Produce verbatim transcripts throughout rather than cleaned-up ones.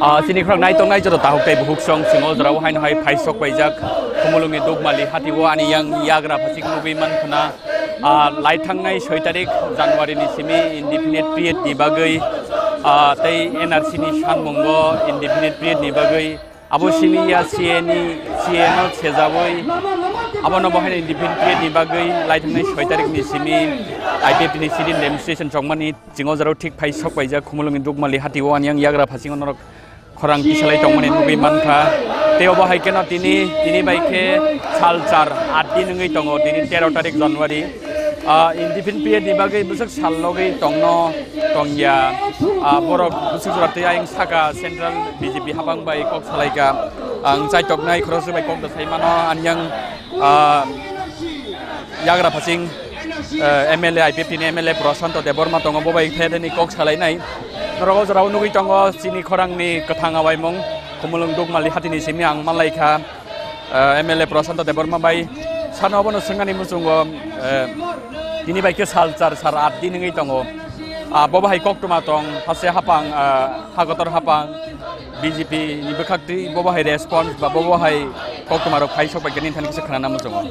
Ah, chini khorang nai tongnai joto tahuk tei buhuk song chwng o jorao haino hai phai sok paijak Khumulwngni Dukmali hati o ani yang yagra phasik nugwi man khna. Ah, lai thangnai soi tarik January ni simi indefinite period ni bagwi, ah, tei N R C ni sanmungo indefinite period ni bagwi abo simi ya C A ni, C A no sejabwi abono bo haino indefinite period ni bagwi lai thangnai soi tarik ni simi I P F T ni sit-in demonstration chongmani. Chwng o jorao thik phai sok paijak Khumulwngni Dukmali hati o ani yang yagra phasingo norok khorang kisalai tongmani nugwi mankha. Tei obo hai kheno tini, tini bai khe sal char, at din wngwi tongo, tini tero tarik January. Ah, indefinite period ni bagwi bwswk sal logwi tongno tongya. Ah, borok bwswk jora tei ayang saka central B J P hapang bai kok salaikha. Ang chaitoknai khoroksa bai kok da sai mano, ani yang, ah, yagra phasing, eh, M L A, I P F T ni M L A Prashanto Debbarma tongo, bo bai khe thani kok salainai. Norok o jorao nugwi tongo chini khorangni kwthang awaimung, Khumulwng Dukmali hatini simi ang manlaikha, eh, M L A Prashanto Debbarma bai. Sano obono swngani muchungo, eh, tini bai khe sal char sal at din wngwi tongo. Ah, bo bahai koktwma tong, hase hapang, ah, hagotor hapang, B J P ni bwkhak twi bo bahai response ba bo bahai koktwma rok phai sok bai khe thani kisa khana muchungo.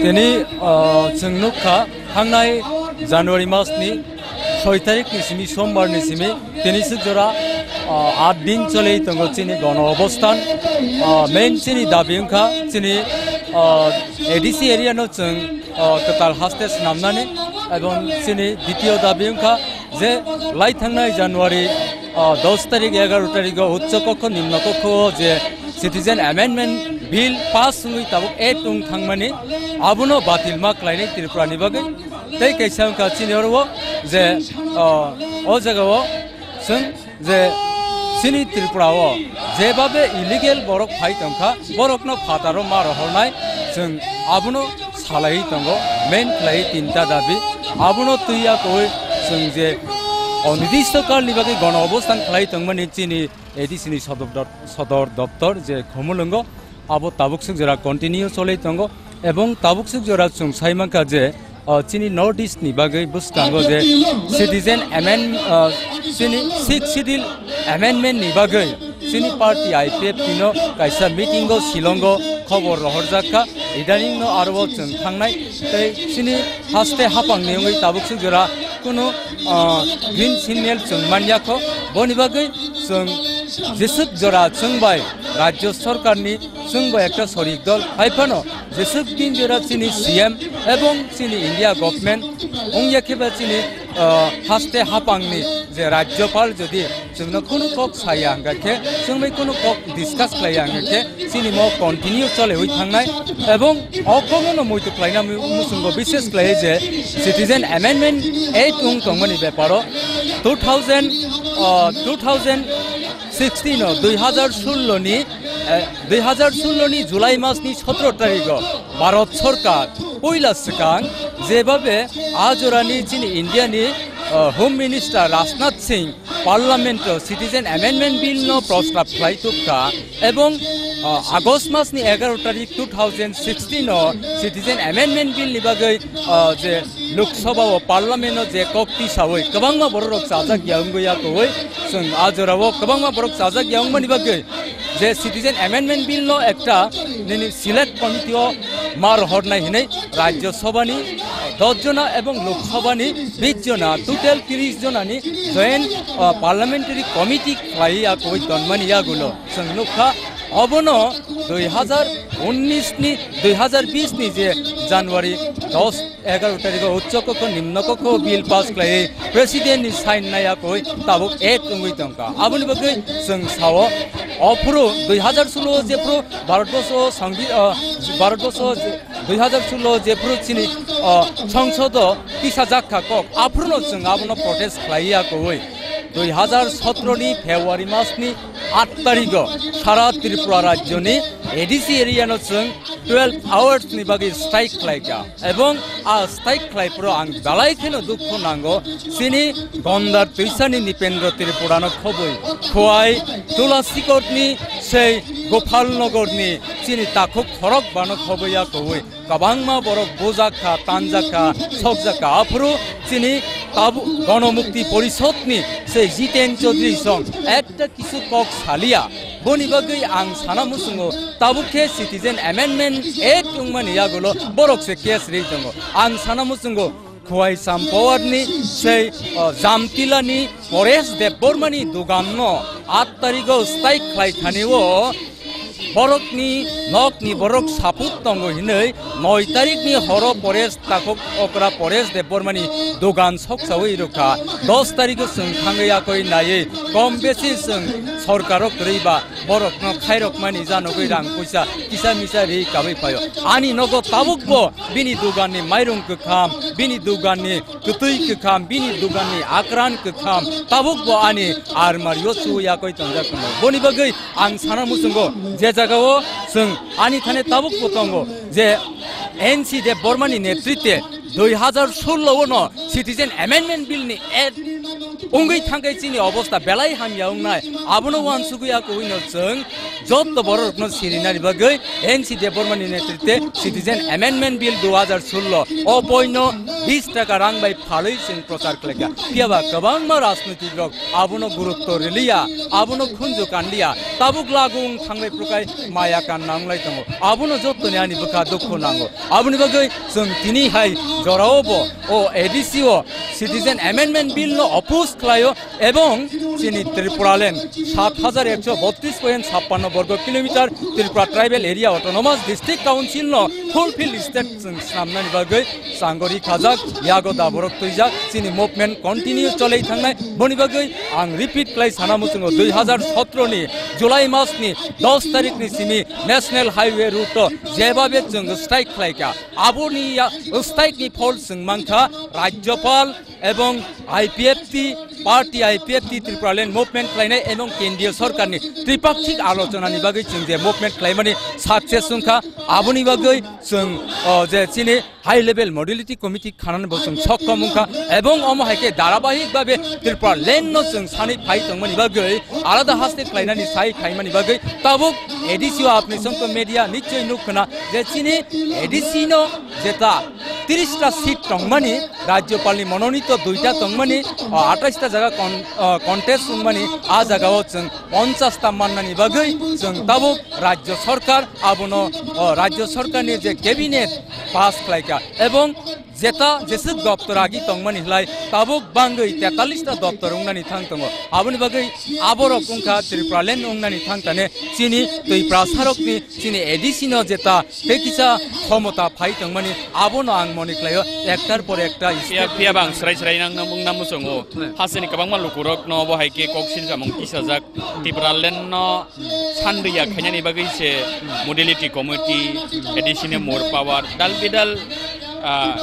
Tini, ah, chwng nukha thangnai January mas ni soi tarik ni simi, sombar ni simi, tini swk jora, ah, at din choli tongo chini gono obosthan. Ah, main chini dabi wngkha chini, ah, A D C area no chwng, ah, kwtal haste swnamnani, ebong chini ditiyo dabi wngkha je lai thangnai January, ah, dos tarik, egaro tarik o uccho kokho, nimno kokho o je Citizen Amendment Bill pass wngwi tabuk act wng thangmani, abono batil ma khlainai Tripura ni bagwi. Tei kaisa wngkha chini oro o je, ah, o jaga o chwng je chini Tripura o jebabe illegal borok phai tongkha, borokno phataro ma rohornai, chwng abono salaiwi tongo, main khlaiwi tinta dabi. Abono twiya koi chwng je onidisho kalni bagwi gono obosthan khlai tongmani chini A D C ni sodor dot-, sodor doptor je Khumulwngo, abo tabuk swk jora continue cholwi tongo, ebong tabuk swk jora chwng sai mankha je, ah, chini North East ni bagwi bwskango je Citizen Amend-, ah, chini Sixth Schedule Amendment ni bagwi chini party I P F T no kaisa meeting o Shillong o khobor rohorjak kha, idaning no aro o chwng thangnai tei chini haste hapang ni wngwi tabuk swk jora kunu, ah, green signal chwng manya kho, boni bagwi chwng jeswk jora chwng bai Rajya Sarkar ni chwng bai ekta sorik dol hai phano jeswk din jora chini C M ebong chini India government wngya khe ba chini, ah, haste hapang ni je Rajyapal jodi chwngno kunu kok saya hwnkha khe, chwng bai kunu kok discuss khlaiya hwnkha khe, chini mo continue choliwi thangnai, ebong o kokno muitu khlaina mu-, muchungo bishes khlaiwi je Citizen Amendment Act wng tongmani beparo two thousand, ah, two thousand sixteen o, dui hazar sullo ni, eh, dui hazar sullo ni July mas ni sotro tarik o Bharat Sarkar puila swkang jebabe a jorani chini India ni, ah, Home Minister Rajnath Singh Parliament o Citizen Amendment Bill no prostab khlai tukha, ebong, ah, August mas ni egaro tarik two thousand sixteen o Citizen Amendment Bill ni bagwi, ah, je Lok Sabha o Parliament o je kok tisawi kwbangma borok rok chajak ya wngwi ya koi, chwng a jora o kwbangma borok chajak ya wngmani bagwi je Citizen Amendment Bill no ekta nini Select Committee o ma rohornai hinwi Rajya Sabha ni dos jona ebong Lok Sabha ni bis jona, total tris jona ni joint, ah, parliamentary committee khlai ya koi tonmani yagulo chwng nukha. Obono dui hazar unnis ni, dui hazar bis ni je January dos, egaro tarikh o Uccho Kokho Nimno Kokho bill pass khlaiwi president ni sign naiya koi tabuk act wngwi tongkha. Aboni bagwi chwng sao, ophuru dui hazar sullo jephuru Bharat Borsho sangbi-, ah, Bharat Borsho dui hazar sullo jephuru chini, ah, songsodo tisajak kha kok, aphuruno chwng abono protest khlaiya koi. Dui hazar sotro ni February mas ni at tarikh o sara Tripura rajyo ni A D C area no chwng twelve hours ni bagwi strike khlaikha, ebong a strike khlai phuru ang belai kheno dukhu nango. Chini Gondar Twisani Nipendra Tripura no khobwi, Khowai Tulasikot ni sei Gopal Nagar ni chini takhuk khorok bano khobwi ya koi. Kwbangma borok bujak kha, tanjak kha, sokjak kha. Aphuru chini Tabu Gonomukti Porishodni se Jiten Chaudhary song ekta kisu kok salia. Boni bagwi ang sana muchungo tabuk khe Citizen Amendment Act wngmani yagulo borok se case ri tongo. Ang sana muchungo Khowai Sam Powarni sei, o, Jamtilani Paresh Debbarmani doganno aat tarigo strike khlai thani o borokni nokni borok saput tongo hinwi noi tarikni horo Paresh takhuk okra Paresh Debbarmani dogan soksawi rwkha. Dos tarigo chwng thangwi yakwi naiwi kom besi chwng sorkaro kwrwi ba borokno khairokmani janogwi rang puisa kisa misa ri kabwi phaio. Ani nogo tabukbo bini doganni mairung kwkham, bini doganni kwtwi kwkham, bini doganni akran kwkham, tabukbo ani armario chuwi yakwi tongjak tongo. Boni bagwi ang sana muchungo je jagao chwng ani thani tabukbo tongo je N C Debbarmani netritwe dui hazar sullo ono Citizen Amendment Bill ni act wngwi thangkhe chini obostha belai hamya wngnai. Abono uansugwi akwino chwng jotto bororokno sirinani bagwi N C Debbarmani netritwe Citizen Amendment Bill dui hazar sullo o boino bis taka rang bai phalwi chwng prochar khlaikha. Phiyaba kwbangma rajnitik rok abono gurutto riliya, abono khunju kanliya, tabuk lagu wng thangbai phurukai maya kanna wnglai tongo. Abono jottoni ani bwkha dukhu nango. Aboni bagwi chwng tini hai jorao bo o A D C o Citizen Amendment Bill no oppose khlaio ebong chini Tripuraland sat hajar ekso botris point chhappanno borgo kilometer Tripura Tribal Area Autonomous District Council no fulfill state chwng snamnani bagwi changori khajak, yago daborok twijak, chini movement continue cholai thangnai. Boni bagwi ang repeat khlai sana muchungo dui hazar sotro ni July mas ni dos tarik ni simi National Highway route o jebabe chwng strike khlaikha. Aboni ya-, strike ni phol chwng mankha Rajyapal ebong I P F T party, I P F T Tripuraland movement khlainai ebong Kendriya Sorkarni tripakhik alochonani bagwi chwng je movement khlaimani success wngkha, aboni bagwi chwng, o, je chini high level modality committee khanani bo chwng sokkom wngkha ebong omo hai khe dharabahik babe Tripuraland no chwng sanwi phai tongmani bagwi alada haste khlainani sai khaimani bagwi tabuk A D C o apni songkho media nichoi nuk khna je chini A D C no jeta tris ta seat tongmani, Rajyapalni mononito duita tongmani, o, atais ta jaga con-, o, contest wngmani, a jagao chwng ponchas ta mannani bagwi chwng tabuk Rajya Sarkar abono, o, Rajya Sarkarni je cabinet pass khlaikha ebong jeta jeswk doptor agi tongmani hlai tabuk bangwi tetallis ta doptor wngnani thang tongo. Aboni bagwi aborok wngkha Tripuraland wngnani thang tane chini twi prasarokni chini A D C no jeta tei kisa khomota phai tongmani, abono ang moni khlaio ektar por ekta step. Phiya, phiya bang srai srai nang nang mung namu songo. Hmm. Hasini kwbangma lukurok no bo hai khe kok sinjamung tisajak. Tipraland no sanriya khainani bagwi se modality committee, A D C ni more power, dal bidal, ah,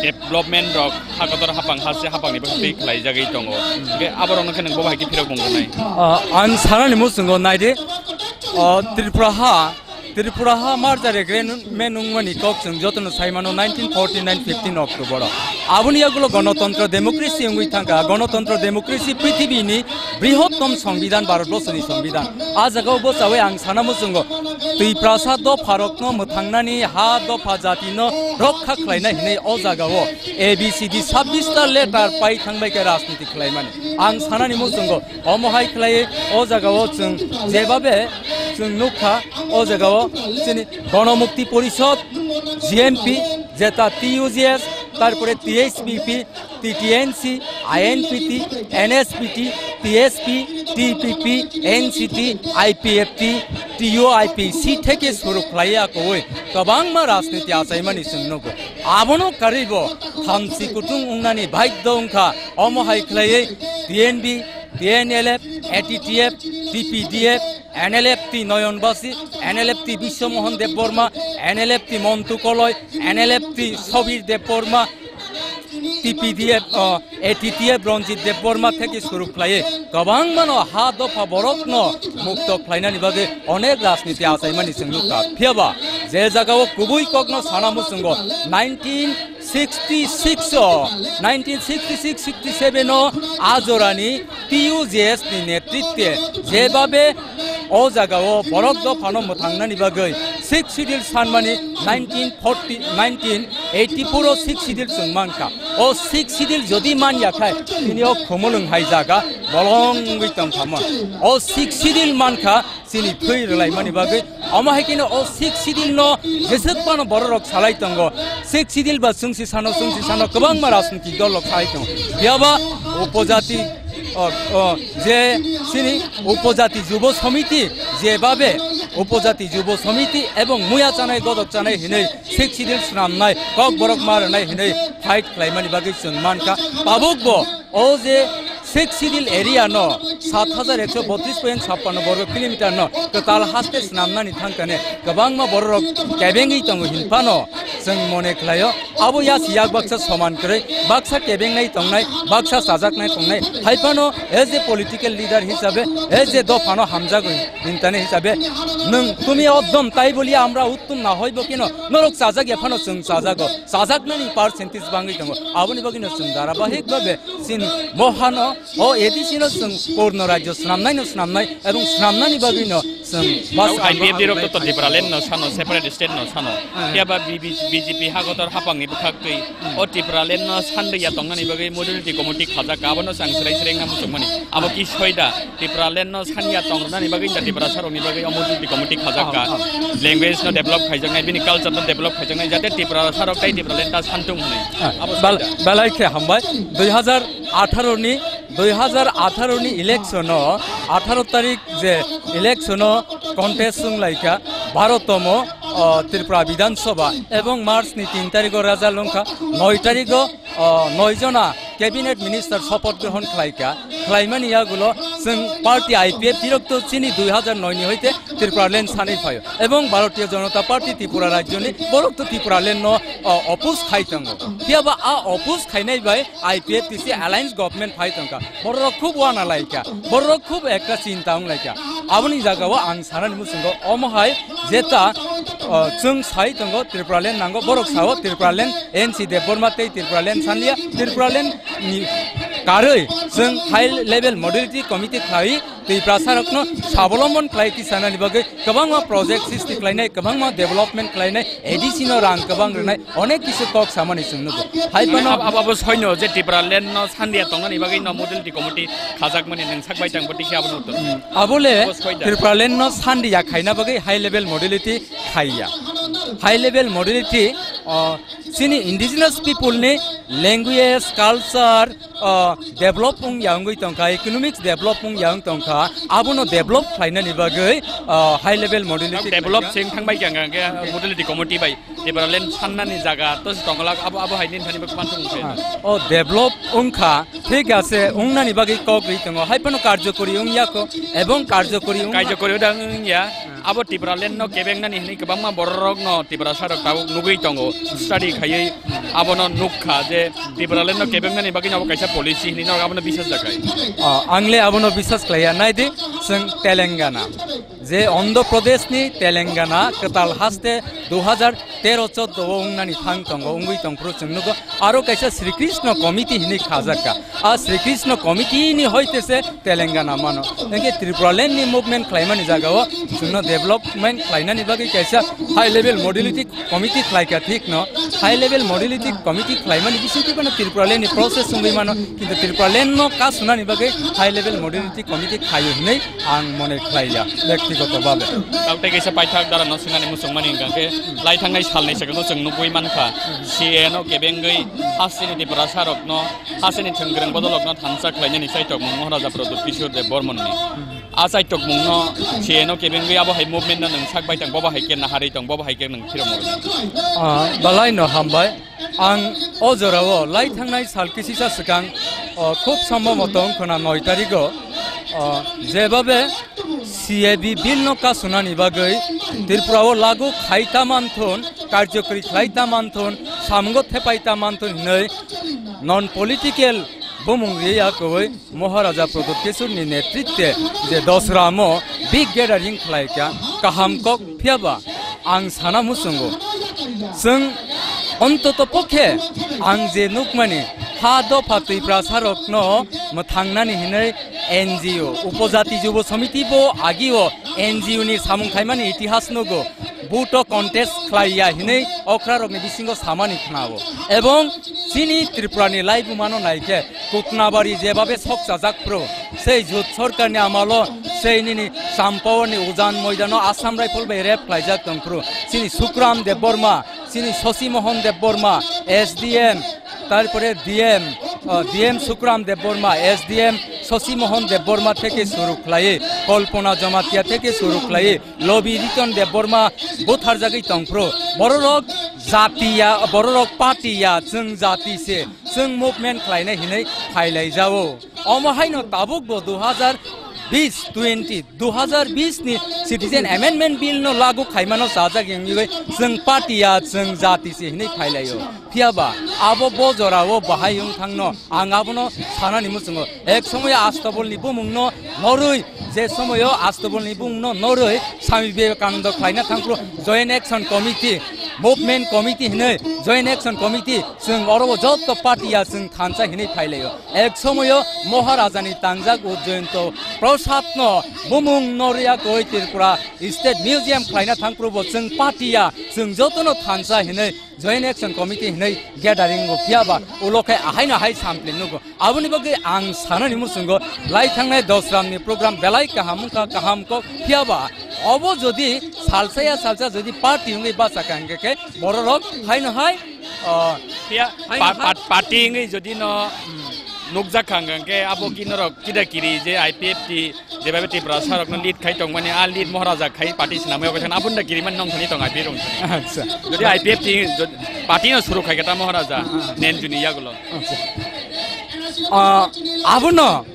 development rok hakotor hapang hase hapang ni bagwi khlai jagwi tongo. Hingke aborok no khe nang bo hai khe phirok mung rwnai. Ah, ang sanani muchungo naidi, ah, Tripura ha Tripura ha merger agreement wngmani kok chwng jotono sai mano nineteen forty-nine fifteen October o. Aboni yagulo gonotontro democracy wngwi thangkha. Gonotontro democracy prithibini brihottom songbidan, Bharatborsoni songbidan. A jagao bwchawi ang sana muchungo Twiprasa dopharokno mwthangnani, ha dopha jatino rokha khlaina hinwi o jagao A B C D sabbish ta letter pai thangbai khe rajniti khlaimani. Ang sanani muchungo omo hai khlaiwi o jagao chwng jebabe chwng nukha, o jagao chini Gonomukti Porishod, G N P, jeta T U J S, tarpore T H P P, T T N C, I N P T, N S P T, T S P, T P P, N C T, I P F T, T U I P C theke suru khlaiya kowoi kwbangma rajniti achaimani chwng nugo. Abono karwibo thamchi kutung wngnani baiddo wngkha, omo hai khlaiwi T N B, T N L F, A T T F, T P D F, N L F T Noyon Basi, N L F T Biswa Mohan Debbarma, N L F T Montu Koloi, N L F T Sobir Debbarma, T P D F, o, A T T F Ranjit Debbarma theke suru khlaiwi kwbangmano ha dopha borokno mukto khlainani bagwi onek rajniti achaimani chwng nukha. Phiyaba je jagao kubui kokno sana muchungo nineteen sixty-six o, nineteen sixty-six sixty-seven o a jorani T U J S ni netritwe jebabe O jagao borok dophano mwthangnani bagwi Sixth Schedule sanmani nineteen forty, nineteen eighty-four o Sixth Schedule chwng mankha. O Sixth Schedule jodi man ya khai, tini o khumulwng hai jaga bolong wngwi tongkha mo. O Sixth Schedule mankha chini thwi rwlaimani bagwi. Omo hai kheno o Sixth Schedule no jeswk phano bororok salai tongo. Sixth Schedule ba chwngsi sano, chwngsi sano kwbangma rajnitik dol rok salai tongo. Phiya ba upojati, o, o, je chini upojati jubo samiti, je babe upojati jubo samiti ebong muya chanai, godok chanai hinwi Sixth Schedule swnamnai, kok borok ma rwnai hinwi fight khlaimani bagwi chwng mankha. Tabuk bo o je Sixth Schedule area no sat hajar ekso botris point chappanno borgo kilometer no kwtal haste swnamnani thangkane kwbangma bororok kebengwi tongo hinphano chwng mone khlaio. Abo yasi yak baksa soman kwrwi, baksa kebengnai tongnai, baksa chajaknai tongnai. Haiphano as a political leader hisabe, as a dophano hamjagwi hintani hisabe, nwng tumi ekdom tai boliya amra uttom na hoibo kino, norok chajak ya phano chwng chajago. Chajaknani percentage bangwi tongo. Aboni bagwino chwng dharabahik babe chin mohano o A D C no chwng purno rajyo swnamnai no swnamnai ebong swnamnani bagwino chwng bas Abo I P F D rok to Tipraland no sano, separate state no sano. Hmm. Phiya ba B B, B J P hagotor hapangni bwkhak twi o Tipraland no sanriya tongnani bagwi modality committee khajak abono chwng sreng sreng na muchungmani. Abo ki soida Tipraland no sanya tongna ni bagwi da Tiprasa rok ni bagwi omo jodi committee khajak ka. Ah, ah. Language no develop khaijaknai, bini culture no develop khaijaknai, jate Tiprasa rok tai Tipraland ta santung hwnwi. Ah, abo bal-, soida. Balai khe hambai. Dui hajar atharo ni, dui hajar atharo ni election o, atharo tarik je election o contest wng lai kha, baro tomo, o, Tripura Bidhan Sabha ebong March ni tin tarik o result wng kha, noi tarik o, o, noi jona cabinet minister sopoth grohon khlai kha. Khlaimani yagulo chwng party I P F T rok to chini dui hajar noi ni hoite Tipraland sanwi phaio. Ebong Bharatiya Janata Party Tripura rajyoni borok to Tipraland no, o, oppose khai tongo. Phiya ba a oppose khainai bai I P F T C alliance government phai tongkha. Borok khub wana laikha. Borok khub ekta chinta wng laikha. Aboni jagao ang sanani muchungo omo hai jeta, o, chwng sai tongo Tipraland nango. Borok sao Tipraland N C Debbarma tei Tipraland sanliya. Tipraland ni karwi chwng high level modality committee khlai Tiprasa rokno sabolombon khlai tisanani bagwi kwbangma project srishti khlainai, kwbangma development khlainai, A D C no rang kwbang rwnai, onek kisu kok samani chwng nugo. Hai phano Ab-, abo, abo soino je Tipraland no sandia tongnani bagwi no modality committee khajakmani nwng sak bai tang bo tikhe abono uttor. Hmm. Abole Abo soida. Tipraland no sandia khaina bagwi high level modality khaiya. High level modality, o, chini indigenous people ni language, culture, o, develop wng ya wngwi tongkha, economics develop wng ya wng tongkha, abono develop khlainani bagwi, o, high level modality Develop khlaina. Sing thangbai kha, hwnkhe modality committee bai Tipraland sannani jaga to se tongla, abo, abo hai nini thani bagwi pansuk wngkhe. Ah, o develop wngkha, thik ase, wngnani bagwi kok ri tongo, hai phano karjokori wng ya kho, ebong karjokori wng Karjokori wng ya. Abo Tipraland no kebengnani hwnwi kwbangma bororok no Tiprasa rok tabuk nugwi tongo, study khaiwi abono nukha je Tipraland no kebengnani bagwi abo kaisa policy hwnwi norok abono bisas jakhai. Ah, ang le abono bisas khlaiya, naidi chwng Telangana, je Andhra Pradesh ni Telangana kwtal haste dui hajar tero chordo o wngnani thang tongo, wngwi tongphuru chwng nugo. Aro kaisa Sri Krishna Committee hinwi khajakka. A Sri Krishna Committee ni hoite se Telangana mano. Hwnkhe Tipraland ni movement khlaimani jagao chwngno development khlainani bagwi kaisa high level modality committee khlaikha thikno. High level modality committee khlaimani bisingtwi phano Tipraland ni process wngwi mano. Kintu Tipraland no kasunani bagwi high level modality committee khlaio hinwi ang mone khlaiya bektigoto babe. Tei kaisa paithak dara no swngani muchungmani hwnkha khe lai thangnai salni swkang no chwng nugwi mankha. C A no kebengwi hasteni Tiprasa rokno, hasteni thwngkwrwng bodolokno thansa khlainani chaitokmung Maharaja Pradyut Kishore Dev Bormonni. A chaitokmungno C A no kebengwi abo hai movement no nwng sak bai tong, bobo hai khe naharwi tong, bobo hai khe nwng phirokmung. Ah, balai no hambai. Ang o jorao lai thangnai sal kisisa swkang, o, khub sombo motong khwna noi tarigo, o, jebabe C A B bill no kasunani bagwi Tripura o lagu khai ta manthun, karjokori khlai ta manthun, samungo thepai ta manthun hinwi non political bumung riya koi Maharaja Pradyut Kishore ni netritwe je dosramo big gathering khlai kha, kaham kok phiya ba ang sana muchungo. Chwng ontoto pokhe ang je nukmani ha dopha Tiprasa rokno mwthangnani hinwi N G O, Upojati Jubo Samiti bo agio N G O ni samung khaimani itihas nugo. Vote o contest khlaiya hinwi okrarokni bisingo samani khnao. Ebong chini Tripura ni laibumano naikhe Kutnabari jebabe sok chajak phru, sei jut sorkar ni amalo sei nini Champawar ni ujan moidano Assam Rifle bai rape khlaijak tong phru. Chini Sukram Debbarma, chini Shashi Mohan Debbarma, S D M, tarpore D M, uh, D M Sukram Debbarma, S D M Shashi Mohan Debbarma theke suru khlai, Kalpana Jamatia theke suru khlai, Lobi Riton Debbarma butharjagwi tongphru. Bororok jatiya, bororok partiya, chwng jati se, chwng movement khlainai hinwi phailaijao. Omo haino tabukbo du hazar bis, twenty, du hazar bis ni Citizen Amendment Bill no lagu khaimano chajak wngwi chwng partiya, chwng jati se hinwi phailaio. Phiyaba abo bo jorao bahai wng thangno ang abono sanani muchungo. Ek somoyo Astobolni bumungno norwi, je somoyo Astobolni bumungno norwi Swami Vivekananda khlaina thangphru Joint Action Committee, Movement Committee hinwi Joint Action Committee chwng oro o jotto partiya chwng thansa hinwi phailaio. Ek somoyo Maharajani tangjak Ujjayanta Prasadno bumung norya koi Tripura State Museum khlaina thangphru bo chwng partiya, chwng jotono thansa hinwi Joint Action Committee hinwi gathering o phiyaba ulo khe ahaino hai sampli nugo. Aboni bagwi ang sanani muchungo lai thangnai Dosram ni program belai kaham wngkha, kaham kok phiyaba obo jodi salsa ya salsa jodi party wngwi bachakha hingkhe khe bororok haino hai, ah, Phiya haino pa-, hai pa-, party wngwi jodi no, mm, nukjak kha hingkhe abo ki norok kida kiri je I P F T jebabe Tripura sarokno lead khai tongmani, a lead Maharaja khai party swnamwi obo thangna aboni da kirimani nong thani tong I P F T rong thani. Acha. Jodi I P F T jod-, party no suru khai khe ta Maharaja Ah, ah. Nenjuni yagulo. Acha. Ah, abono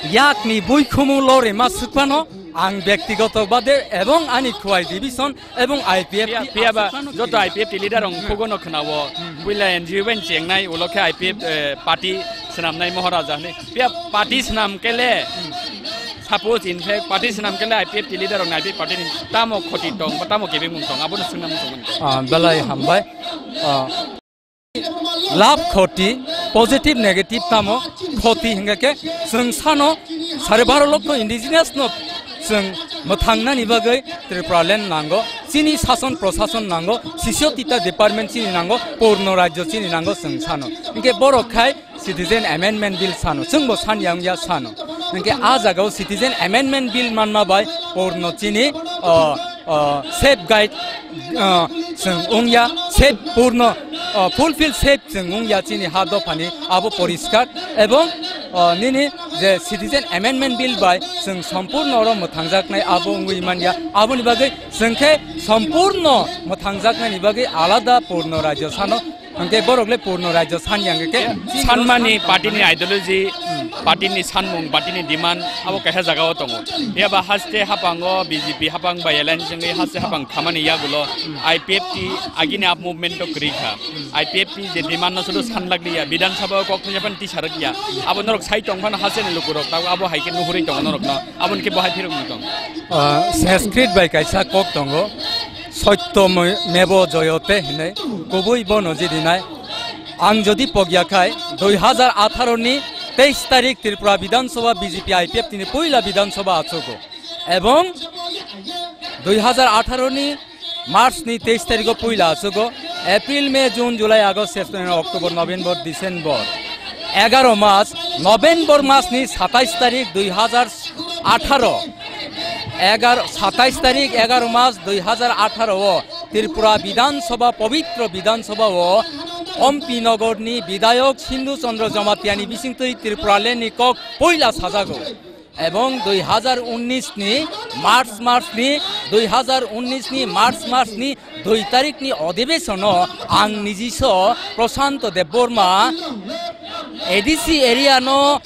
yakni buikhumu lorima swkphano ang bektigoto bade ebong ani Khowai division ebong I P F T Phiya, phiya ba aswkphano joto kiri. I P F T leader rong Hmm. khugo no khwnao. Hmm. Puila N G O bai chengnai ulo khe I P F, eh, party swnamnai Maharaja hinwi. Phiya party swnam kele, suppose in fact party swnam kele I P F T leader rok I P F T party ni tamo khoti tong ba tamo kebengmung tong abono swngna muchung mani. Ah, belai hambai. Ah, lab khoti, positive negative tamo khoti hingke ke chwng sano sare baro lokho indigenous no chwng mwthangnani bagwi Tripura land nango, chini sason prosason nango, sisio tita department chini nango, purno rajyo chini nango chwng sano. Hingke borok khai Citizen Amendment Bill sano, chwngbo san yang ya sano. Hingke a jagao Citizen Amendment Bill manma bai porno chini, o, o, safe guide, o, chwng wng ya, safe porno, o, fulfill safe chwng wng ya chini ha dophani abo poriskar. Ebong, o, nini je Citizen Amendment Bill bai chwng sompurno oro mwthangjaknai abo wngwi man ya. Aboni bagwi chwng khe sompurno mwthangjaknaini bagwi alada porno rajyo sano. Hingke borok le purno rajyo san yang ke. Sanmani party ni ideology, Hmm. party ni sanmung, party ni demand, abo kaisa jaga o tongo. Phiya ba haste hapango B J P hapang bai alliance wngwi haste hapang khamani yagulo Hmm. I P F T agini up movement to kwrwi kha. Hmm. I P F T je demand no sudu sanlak liya, Bidhan Sabha o kok thangya phan tisarok ya. Abo norok sai tong phano haste ni lukurok, tabo abo hai khe nuhurwi tongo norok no. Aboni khe bo hai phirok nung tong. Ah, Sanskrit bai kaisa kok tongo, "Sotyo me-, mevo jayate" hinwi, kubui bono jidinai. Ang jodi pogya khai, dui hazar atharo ni teis tarik Tripura Bidhan Sabha B J P I P F T ni puila Bidhan Sabha achugo. Ebong dui hazar atharo ni March ni teis tarikh o puila achugo, April, May, June, July, August, September, October, November, December, egaro mas, November mas ni satais tarikh dui hazar atharo, egaro, satais tarikh egaro mas dui hazar atharo o Tripura Bidhan Sabha, pobitro Bidhan Sabha o Ompi Nogor ni Bidhayok Sindhu Chandra Jamatia ni bisingtwi Tripura land ni kok puila sajago. Ebong dui hazar unnish ni March mas ni, dui hazar unnish ni March mas ni dui tarikh ni odhibesono ang nijiso Prashanto Debbarma A D C area no,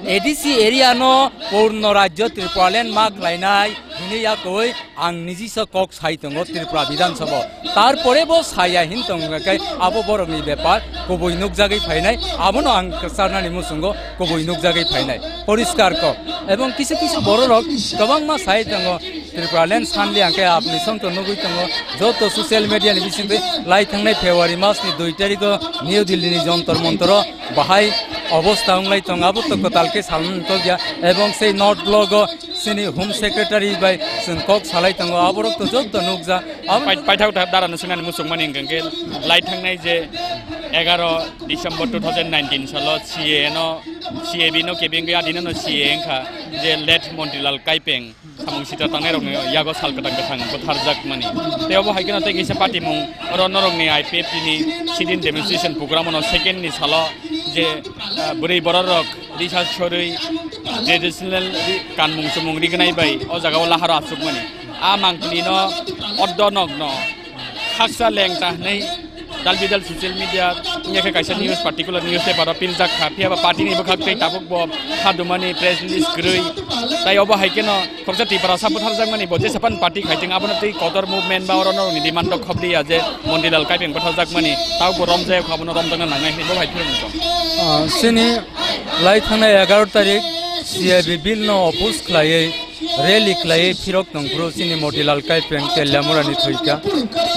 A D C area no purno rajyo Tripura land ma khlainai hinwi yakoi ang nijiso kok sai tongo Tripura Bidhan Sabha. Tarpore bo saya hin tongo khe abo borokni bepar kubui nukjagwi phainai, abono ang kwcharnani muchungo kubui nukjagwi phainai. Poriskar kok. Ebong kisu kisu bororok kwbangma sai tongo, Tripura land sanli ang khe apni songto nugwi tongo. Joto social media ni bisingtwi lai thangnai February mas ni dui tarikh o New Delhi ni Jantar Mantar o bahai Obosta wnglai tong, abo to kwtal khe salmani tokya, ebong sei North Block o chini Home Secretary bai chwng kok salai tongo, aborok to joto nukja. Abo Pai-, paithak da-, dara no swngnani muchungmani hwnkhe lai thangnai je egaroh December two thousand nineteen salo C A A no, C A B no kebengwi adino no C A A wngkha je late Montrilal Kaipeng. Samung sitra tangnairokni yago sal kwthang kwthang bwtharjakmani. Tei obo hai kheno tei kaisa patimung oro norokni I P F T ni sit-in demonstration program-o second ni salo je, ah, bwrwi bororok risa sorwi traditional ri-, kanmung chumung rignai bai o jagao laharo achukmani. A mangpili no oddo nokno khaksa lengta hwnwi dal bidal social media wngya khe kaisa news, particular newspaper o piljak kha, phiya ba party ni bwkhak tei tabuk bo khadumani press release kwrwi. Tai obo hai kheno khoroksa Tiprasa bwtharjakmani bo jesaphano party khaitwng abono tei kotor movement ba oro norokni demand rok khobdiya je Montrilal Kaipeng bwtharjakmani tabuk bo romjak kha, abono romjakna nangnai hwnwi bo hai phirok wngkha. Ah, chini lai thangnai egaroh tarik C A B bill no oppose khlaiwi rally khlaiwi phirok tongphuru chini Motilal Kaipeng Teliamurani thwikha.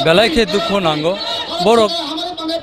Belai khe dukhu nango. Borok,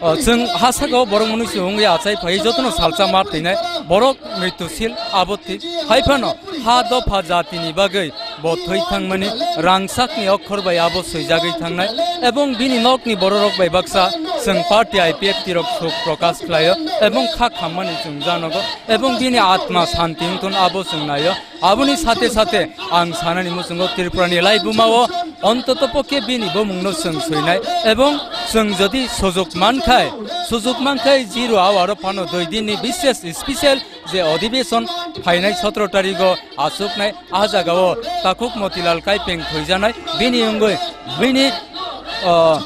o, chwng ha saka o borok mwnwi se wngwi achai phaiwi jotono salsa ma twinai. Borok mrityu sil abo thik. Hai phano ha dopha jatini bagwi bo thwi thangmani rangsakni okkhor bai abo swijagwi thangnai. Ebong bini nokni bororok bai baksa chwng party I P F T rok suk prokash khlaio ebong kha khammani chwng janogo. Ebong bini atma santi wngthun abo chwng naio. Aboni sate sate ang sanani muchungo Tripurani laibumao ontoto pokhe bini bumungno chwng soinai ebong chwng jodi sujuk mankhai, sujuk mankhai zero hour-o phano dui dinni bishes special je odhibeson phainai sotro tarigo achuknai, ah jagao takhuk Motilal Kaipeng thwijanai bini wngwi bini, ah,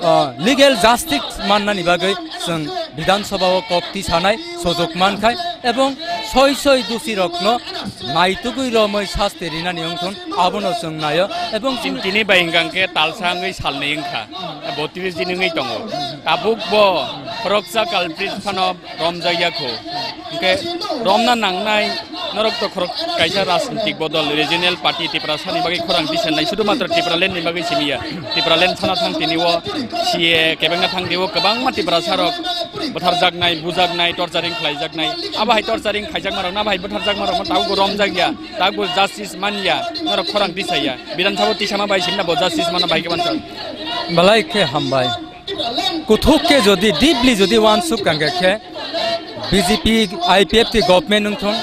ah, legal justice mannani bagwi chwng Bidhan Sabha o kok tisanai sujuk mankhai ebong soi soi dusi rokno naitugwi romwi sasti rinani wngthun abono chwng naio ebong Chini tini bai hwnkha khe talsa wngwi salnwi wngkha. Botris din wngwi tongo. Tabuk bo khoroksa culprit phano romjakya kho. Hwnkhe romna nangnai norok to khorok kaisa rajnitik bodol regional party Tiprasani bagwi khorang tisannai sudu matro Tipraland ni bagwi simiya. Tipraland sana thang tini o C A A kebengna thang tini o kwbangma Tiprasa rok bwtharjaknai, bujaknai, torturing khlaijaknai. Abo hai torturing khaijakma rok, abo hai bwtharjakma rok tabuk bo romjakya, tabuk bo justice manya, norok khorang tisaya. Bidhan Sabha tisama bai simna bo justice mana bai khe mansa. Belai khe hambai. Kuthuk khe jodi deeply jodi uansuk kangkha khe B J P I P F T government wngthun,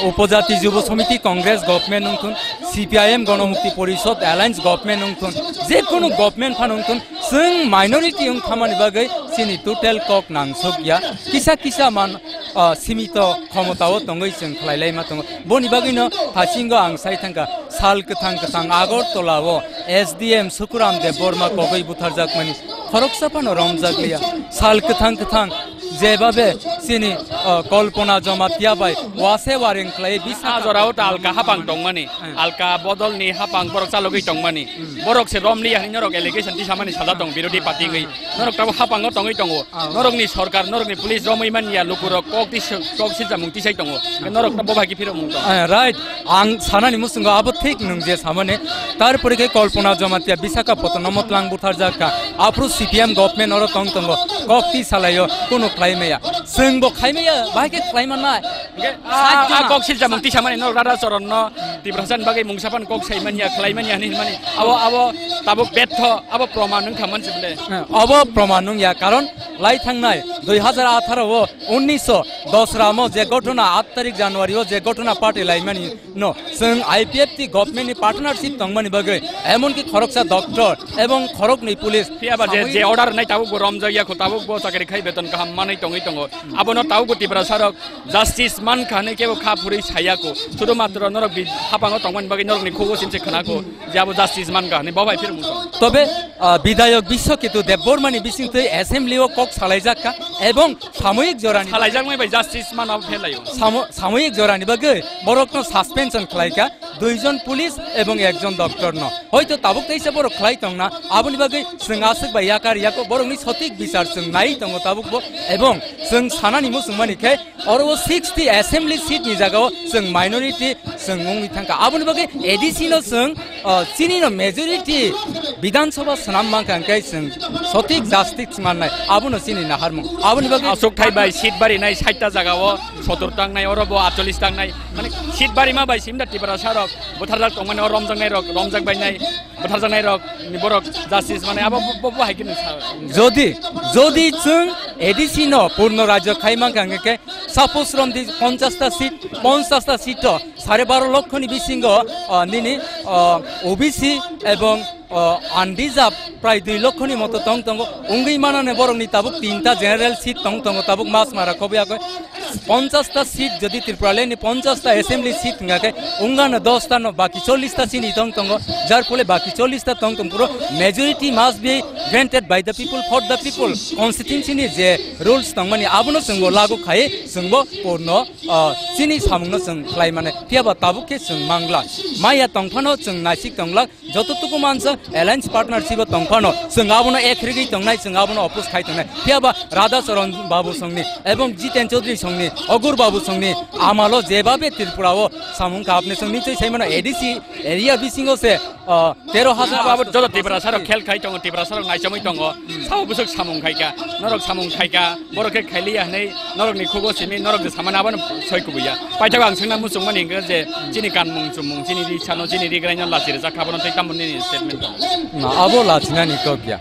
Upojati Jubo Samiti Congress government wngthun, C P I M Gonomukti Porishod Alliance government wngthun, jekunu government phan wngthun, chwng minority wngthamani bagwi chini total kok nangsukya. Kisa kisa man, ah, simito khomotao tongwi chwng khlailaima tongo. Boni bagwino hasingo ang sai thangkha, sal kwthang kwthang Agartala o S D M Sukuram Debbarma kogwi butharjakmani khoroksa phano romjakliya. Sal kwthang kwthang jebabe chini, ah, Kalpana Jamatia bai wase wareng khlai bisa Ah, jorao ta alka hapang tongmani. Hmm. Alka bodolni hapang borok chalogwi tongmani. Hmm. Borok se romliya hinwi norok allegation tisamani sala tong birodhi party wngwi. Norok tabuk hapango tongwi tongo. Ah. Norokni sorkar, norokni police romwi manya lukurok kok tis-, kok silchamung tisai tongo. Norok tabuk bo bai khe phirokmung tong. Eh, right. Ang sanani muchungo abo thik nwng je samani. Tarpore khe Kalpana Jamatia Visakhapatnam o tlang butharjak kha. Aphuru C P M government oro tong tongo. Kok tisalaio, kunu khlai maya. Chwng bo khai maya, bahai khe khlai mannai. Hwnkhe, ah, ah, kok silchamung tisamani norok Radha Charan no Tiprasa ni bagwi mungsa phano kok sai manya, khlai manya hinwi hinmani. Abo, abo tabuk betho, abo proman wngkha mansi bole. Eh, abo proman wngya, karon lai thangnai dui hazar atharo o, unniso dos ram o je ghotona, aat tarik January o je ghotona party laimani no, chwng I P F T government ni partnership tongmani bagwi, emonki khoroksa doctor ebong khoroknwi police Phiya ba je, samui je order nai tabuk bo romjakya kho, tabuk bo chakri khai beton kaham manwi tongwi tongo. Abono tabuk bo Tiprasa rok justice man kha hinwi kebo kha phurwi saya kho. Sudu matro norok bi-, hapango tongmani bagwi norokni khugo simse khna kho je abo justice man kha hinwi bo bai phir muchung. Tobe, ah, Bidhayok Biswaketu Debbarmani bisingtwi assembly o kok salaijak kha ebong samoyik jorani Salaijak mai bai justice man abo phelaio. Samo-, samoyik jorani bagwi borokno suspension khlai kha duijon police ebong ekjon doctor no. Hoito tabuk teisa borok khlai tongna, aboni bagwi chwng aswk bai yakar yako borokni sotik bichar chwng nai tongo tabuk bo, ebong chwng sanani muchungmani khe oro o sixty assembly seat ni jagao chwng minority Chwng wngwi thangkha. Aboni bagwi A D C no chwng, o, chini no majority Bidhan Sabha swnam mankha, hwnkhe chwng sothik justice mannai. Abono chini naharmung. Aboni bagwi aswk thai bai seat barinai, sait ta jaga o sottor tangnai, oro bo atchollish tangnai. Mane seat barima bai simda Tiprasa rok butharjak tongmani, o romjaknai rok romjak bainai, butharjaknai rok ni borok justice mane abo bo, bo, bo hai khe nung sa. Jodi, jodi chwng A D C no purno rajyo khai mankha, hwnkhe suppose romdi ponchash ta seat, ponchash ta seat o sare baro lokho ni bisingo, o, nini, o, O B C ebong, o, unreserved prai dui lokho ni moto tong tongo, wngwi manane borok ni tabuk tinta general seat tong tongo, tabuk mas mara khobi agoi. Ponchash ta seat jodi Tripura land ni ponchash ta assembly seat hwnga khe, wngano dos ta no baki chollish ta chini tong tongo, jar phole baki chollish ta tong tong puro majority must be granted by the people for the people. Constituency ni je rules tongmani abono chwngbo lagu khai chwngbo purno, ah, chini samungno chwng khlai mane. Phiya ba tabuk khe chwng mangla. Maya tongphano chwng naisik tongla. Joto tuku mansa alliance partnership o tongphano, chwng abono ek rigwi tongnai, chwng abono oppose khai tongnai. Phiya ba Radha Charan Babu songni ebong Jiten Chaudhary songni, Ogur Babu songni amalo jebabe Tripura o samung kha, apni songni chwi saimano A D C area bisingo se, ah, tero hajar abo joto Tiprasa rok khel khai tongo, Tiprasa rok naichamwi tongo, sabo bwswk samung khai kha, norok samung khai kha, borok khe khailiya hwnwi norokni khugo simi, norok je samani abono soi kubuya. Paithago ang swngna muchungmani hwnkhe je chini kanmung chumung, chini ri sano, chini ri graino lachi rijak kha, abono tei tamo nini statement tong? Na, abo lachinani kok ya.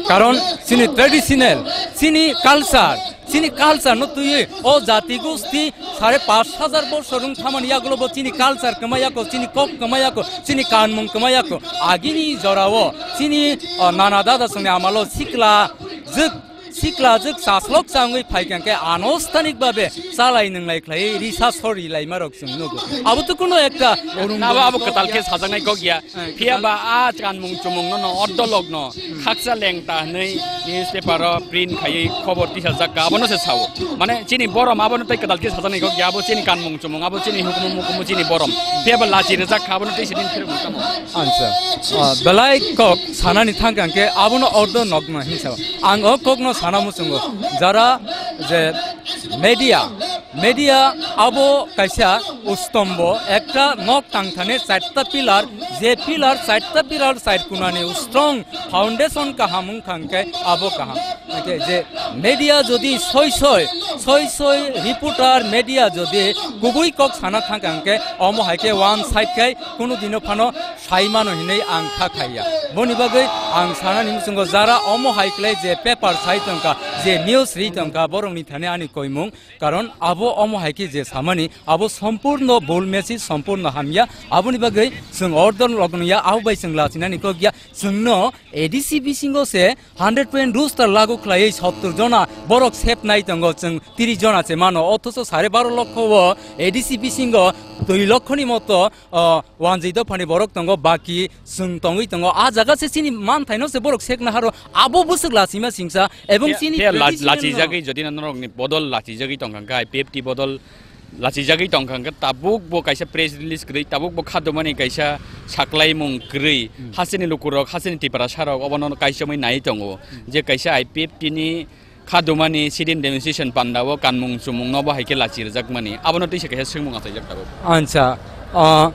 Karon chini traditional, chini culture, chini culture no twiwi o jati gosti sare pash hajar bosor wng thamani yagulo bo chini culture kwmai yako, chini kok kwmai yako, chini kanmung kwmai yako. Agini jorao chini, o, nana dada songni amalo sikla jwk sikla jwk chaslok changwi phaikha khe anustanik babe chalai nwnglai khlai risa sori laima rok chwng nugo. Abo to kuno ekta orung abo, abo kwtal khe sajaknai kok ya. Eh, phiya ba a kanmung chumung no, no, ordo log no, hmm, khaksa lengta hwnwi newspaper o print khaiwi khobor tisajak kha, abono se sao. Mane chini borom abono tei kwtal khe sajaknai kok ya, abo chini kanmung chumung, abo chini hukumu mukumu chini borom. Phiya ba lachi rijak kha, abono tei se din phirok tamo. Ansa. Ah, belai kok sanani thangkha khe abono ordo nogma hinsa. Ang o kokno sana muchungo, jara je media, media abo kaisa ustombo, ekta nok tangthani chatta pillar, je pillar chatta pillar side kunani strong foundation kaham wngkha hwnkhe abo kaham. Hwnkhe je media jodi soi soi, soi soi reporter media jodi kubui kok sana thangkha hwnkhe omo hai khe one side khai kunu dino phano sai mano hinwi ang kha khaiya. Boni bagwi ang sanani muchungo jara omo hai khlai je paper sai tongkha, je news ri tongkha, borokni thani ani koimung. Karon abo omo hai khe je samani, abo sompurno bul message, sompurno hamya. Aboni bagwi chwng order logno ya, abo bai chwng lachinani kok ya. Chwngno A D C bisingo se hundred point rooster lagu khlaiwi sottor jona borok sepnai tongo, chwng tris jona se mano, othocho sare baro lokho o A D C bisingo dui lokhoni moto, o, wanjwi dophani borok tongo, baki chwng tongwi tongo. A jaga se chini manthaino se borok sekna haro, abo bwswk lachima singsa, ebong phiya, chini phiya la-, traditional no lachijagwi jodi na norokni bodol lachijagwi tongkha khe, I P F T bodol lachijagwi tongkha hwnkhe tabuk bo kaisa press release kwrwi, tabuk bo khadomani kaisa saklaimung kwrwi, hmm, hasteni lukurok, hasteni Tiprasa rok obono kaichomwi nai tongo, hmm, je kaisa I P F T ni khadomani sit-in demonstration pandao kanmung chumungno bo hai khe lachi rwjakmani, abono twi se kaisa swngmung achaijak tabuk. Ansa, ah,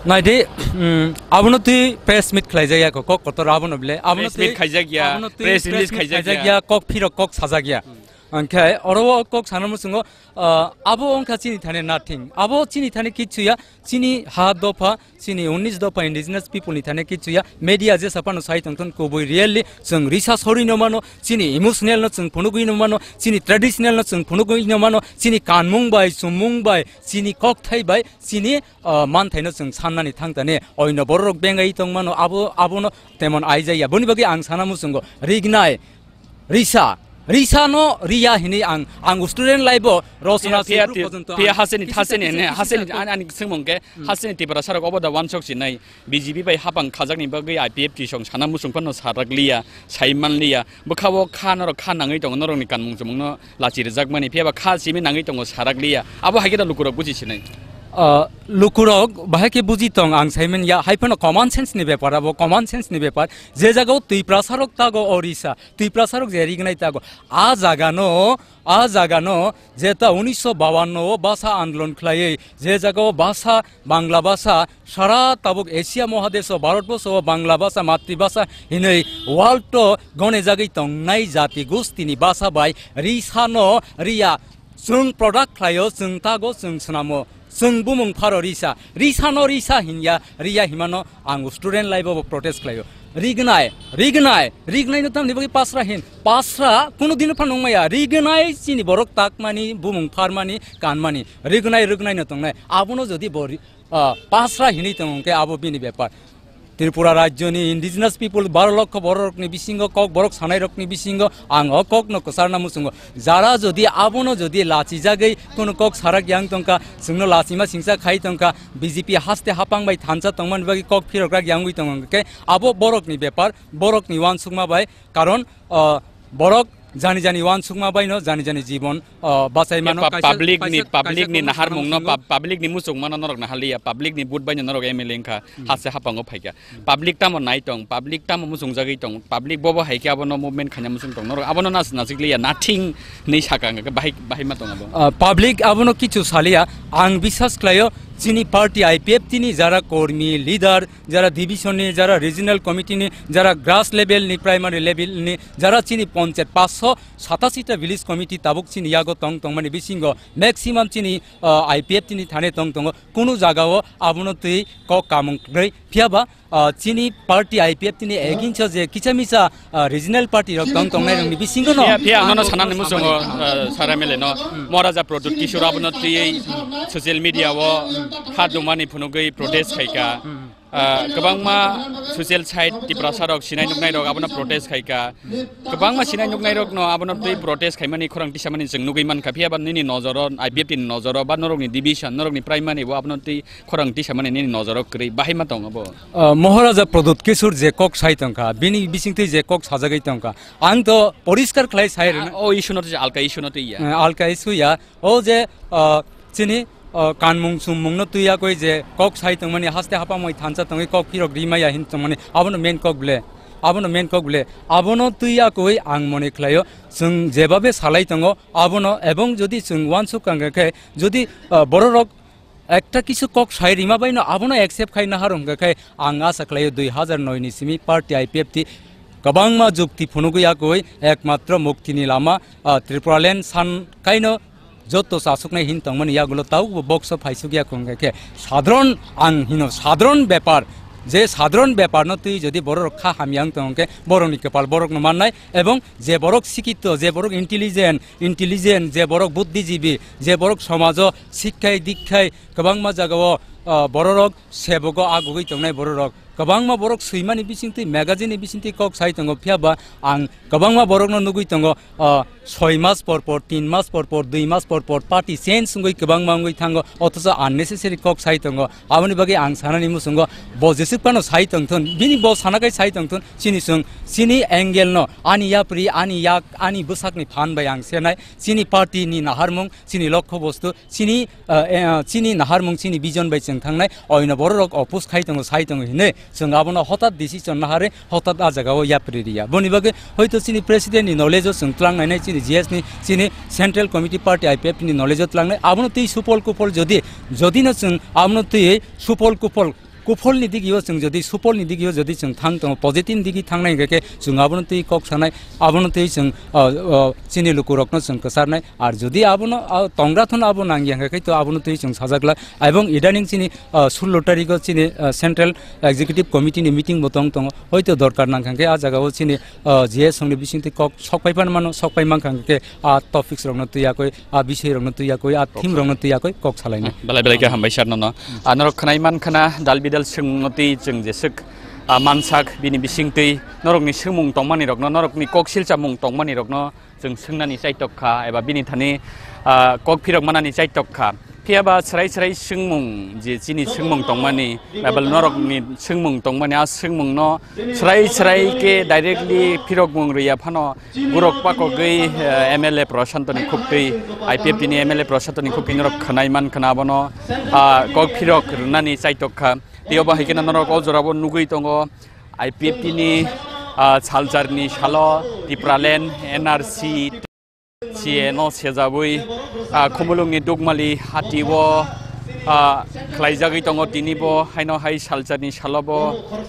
naidi, hmm, abono twi press meet khlaijak ya kok kotor abono bile, abono press meet twi, khaijak ya, abono twi press release press meet khaijak khaijak ya, ya, kok phirok kok sajak ya. Hmm. Hwnkhe oro o kok sana muchungo, ah, abo wngkha chini thani nothing. Abo chini thani kichu ya, chini ha dopha, chini unnish dopha indigenous people ni thani kichu ya. Media jesa phano sai tongthon kubui really chwng risa sori no mano, chini emotional no chwng phunugwi no mano, chini traditional no chwng phunugwi no mano, chini kanmung bai, chumung bai, chini kokthai bai, chini, ah, manthaino chwng sannani thangtani oino bororok bengai tongmano, abo, abono temon aijaya. Boni bagwi ang sana muchungo rignai, risa, risa no riya hinwi ang, ang student life o rosona phiya, sibru phiya, porjonto phiya ang haseni, kisi haseni, ta kisi, ne, kisi haseni, ta ani, ani swngmung khe, hmm, haseni Tiprasa rok obo da wansok sinai B J P bai hapang khajakni bagwi I P F T song sana muchung phano sarak liya, saiman liya, bwkha o kha norok kha nangwi tongo, norokni kanmung chumungno lachi rwjakmani, phiya ba kha simi nangwi tongo, sarak liya, abo hai khe da lukurok buji sinai. Ah, lukurok bahai khe buji tong ang saiman ya, hai phano common sense ni bepar abo, common sense ni bepar. Je jagao Tiprasa rok tago Orissa, Tiprasa rok je rignai tago, a jaga no, a jaga no jeta unisho bawanno o basa andolon khlaiwi, je jagao basa, Bangla basa, sara tabuk Asia Mohadesh o, Bharat Borsho o Bangla basa, matri basa hinwi world o gone jagwi tongnai jati gustini basa bai risa no riya. Chwng product khlaio, chwng tago, chwng swnamo, chwng bumung pharo risa, risa no risa hinya, riya himano ang student life o protest khlaio. Rignai, rignai, rignai no tamni bagwi pasra hin, pasra kuno dino phano nungmaya, rignai chini borok takmani, bumung pharmani, kanmani, rignai, rignai no tongnai, abono jodi bo ri-, ah, pasra hinwi tong hwnkhe abo bini bepar. Tripura rajyoni indigenous people baro lokho bororokni bisingo kok borok sanairokni bisingo ang o kokno kwcharna muchungo. Jara jodi abono jodi lachijagwi kono kok sarak yang tongkha, chwngno lachima singsa khai tongkha, B J P haste hapang bai thansa tongmani bagwi kok phirokrak yangwi tongo hwnkhe abo borokni bepar, borokni uansukma bai, karon, o, borok jani jani uansukma baino jani jani jibon, o, bachai mano. Public ni, kaisa, public ni kaisa naharmung no, salo. Pub-, public ni muchung mano norok nahaliya, public ni vote baino norok M L A wngkha, hmm, haste hapango phaikha. Hmm. Public tamo nai tong, public tamo muchung jagwi tong, public bobo hai khe abono movement khaina muchung tong, norok abono nas-, nasik liya, nothing hinwi saka hwnkhe bahai, bahai ma tong abo. Ah, public abono kichu saliya, ang biswas khlaio, chini party I P F T ni jara kormi, leader, jara division ni, jara regional committee ni, jara grass level ni, primary level ni, jara chini ponchayat paanch sho satasi ta village committee tabuk chini yago tong tongmani bisingo maximum chini, ah, I P F T ni thane tong tongo. Kunu jagao abono twi kok kamung kwrwi. Phiya ba, ah, chini party I P F T ni against o je kicha micha, ah, regional party rok tong tongnai rokni bisingo no. Phiya, phiya ang nono sanani muchungo, ah, Sara M L A no. Hmm. Maharaja Pradyut Kishore abono twi social media o kha dumani phunugwi protest khaika. Hmm. Ah, kwbangma social site Tiprasa rok sinai nuknai rok abono protest khaika. Kwbangma sinai nuknai rok no abono twi protest khaimani khorang tisamani chwng nugwi mankha. Phiya ba nini nojoro, I P F T ni nojoro ba norokni division, norokni primary bo abono twi khorang tisamani nini nojoro kwrwi bahai ma tong abo. Ah, Maharaja Pradyut Kishore je kok sai tongkha, bini bisingtwi je kok sajagwi tongkha, ang to poriskar khlai sai rwna. Ah, o issue no twi alka issue no twi ya. Eh, alka issue ya. O je, ah, chini, ah, kanmung summung no twi yakwi je kok sai tongmani, haste hapamoi thansa tongwi kok phirok rimaya hin tongmani, abono main kok ble, abono main kok ble, abono twi yakwi ang mone khlaio, chwng jebabe salai tongo, abono, ebong jodi chwng uansuk kangkha khe, jodi, ah, bororok ekta kisu kok sai rima baino abono accept khai nahar hwnkha khe, ang asa khlaio dui hazar noi ni simi party I P F T kwbangma jukti phunugwi yakwi ekmatro muktini lama, ah, Tripura land san kaino joto chasuknai hin tongmani yagulo tabukbo box o phaisuk ya kho hwnkha khe sadharon ang hino sadharon bepar, je sadharon bepar no twi jodi bororok kha hamya wng tong khe borokni kwpal borokno mannai, ebong je borok sikito, je borok intelligent, intelligent, je borok buddhijibi, je borok somajo sikkhai dikkhai kwbangma jagao, ah, bororok sebogo agugwi tongnai bororok. Kwbangma borok swimani bisingtwi, magazine ni bisingtwi kok sai tongo, phiya ba ang kwbangma borokno nugwi tongo, ah, soi mas por por, tin mas por por, dui mas por por party change wngwi kwbangma wngwi thango, othocho unnecessary kok sai tongo. Aboni bagwi ang sanani muchungo bo jeswk phano sai tongthun, bini bo sana khai sai tongthun, chini chwng, chini angle no, ani yapri, ani yak, ani bwsakni phan bai ang senai, chini party ni naharmung, chini lokho bostu, chini, ah, eh, ah, chini naharmung, chini vision bai chwng thangnai, oino bororok oppose khai tongo, sai tongo hinwi chwng abono hotat decision naharwi hotat a jagao yapri riya. Boni bagwi hoito chini president ni knowledge o chwng twlang nainai, chini G S ni, chini central committee party I P F T ni knowledge o twlang nai. Abono twi supol kupol jodi, jodi no chwng abono twi supol kupol, kupol ni digi o chwng jodi supol ni digi o jodi chwng thang tongo, positive digi thangnai hwnkhe khe chwng abono twi kok sanai, abono twi chwng, ah, ah, chini lukurokno chwng kwcharnai. Ar jodi abono, ah, tongra thun abo nangya hwnkhe khe to abono twi chwng sajakla. Ebong idaning chini, ah, sullo tarikh o chini, ah, Central Executive Committee ni meeting bo tong tongo. Hoito dorkar nangkha khe ah jagao chini, ah, G S songni bisingtwi kok sokpai pan mano, sokpai mankha khe ah topics rokno twi yakwi, ah bisoi rokno twi yakwi, ah theme rokno twi yakwi kok salainai. Belai belai khe hambai sir nono. Ah, norok khwnai mankha na dal bidal swngno twi chwng jeswk, ah, mansak bini bisingtwi norokni swngmung tongmani rokno, norokni kok silchamung tongmani rokno chwng swngnani chaitok kha eba bini thani, ah, kok phirok manani chaitok kha. Phiya ba chwrai chwrai swngmung, je chini swngmung tongmani, eba norokni swngmung tongmani, a swngmungno chwrai chwrai khe directly phirokmung rwya phano, borok pakogwi, eh, M L A Prashantoni khuktwi, I P F T ni M L A Prashantoni khuktwi norok khwnai man khna abono, ah, kok phirok rwnani chaitok kha. Tei obo hai kheno norok o jorabo nugwi tongo, I P F T ni, ah, salcharni salo Tipraland, N R C, C A no sejabwi, ah, Khumulwngni Dukmali hati o, ah, khlaijagwi tongo tini bo, haino hai salcharni salo bo,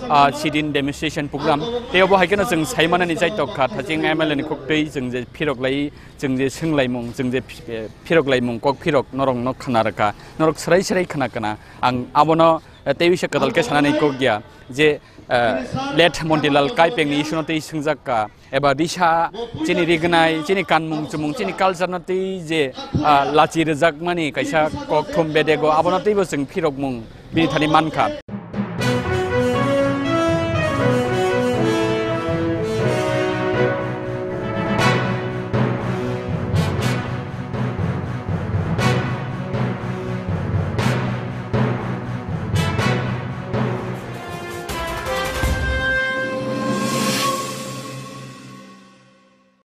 ah, sit-in demonstration program. Tei obo hai kheno chwng sai manani chaitok kha, thaching M L A ni khuktwi chwng je phirok lai, chwng je swnglaimung, chwng je phi-, eh, phirok laimung, kok phirok norokno khna rwkha, norok swrai swrai khna kana. Ang abono, eh, tei bisa kwtal khe sanani kok ya je, eh, late Montilal Kaipengni issue no tei swngjak ka, eba risa chini rignai, chini kanmung chumung, chini culture no tei je, ah, lachi rwjakmani kaisa kokthum bedego, abono teibo chwng phirokmung bini thani mankha.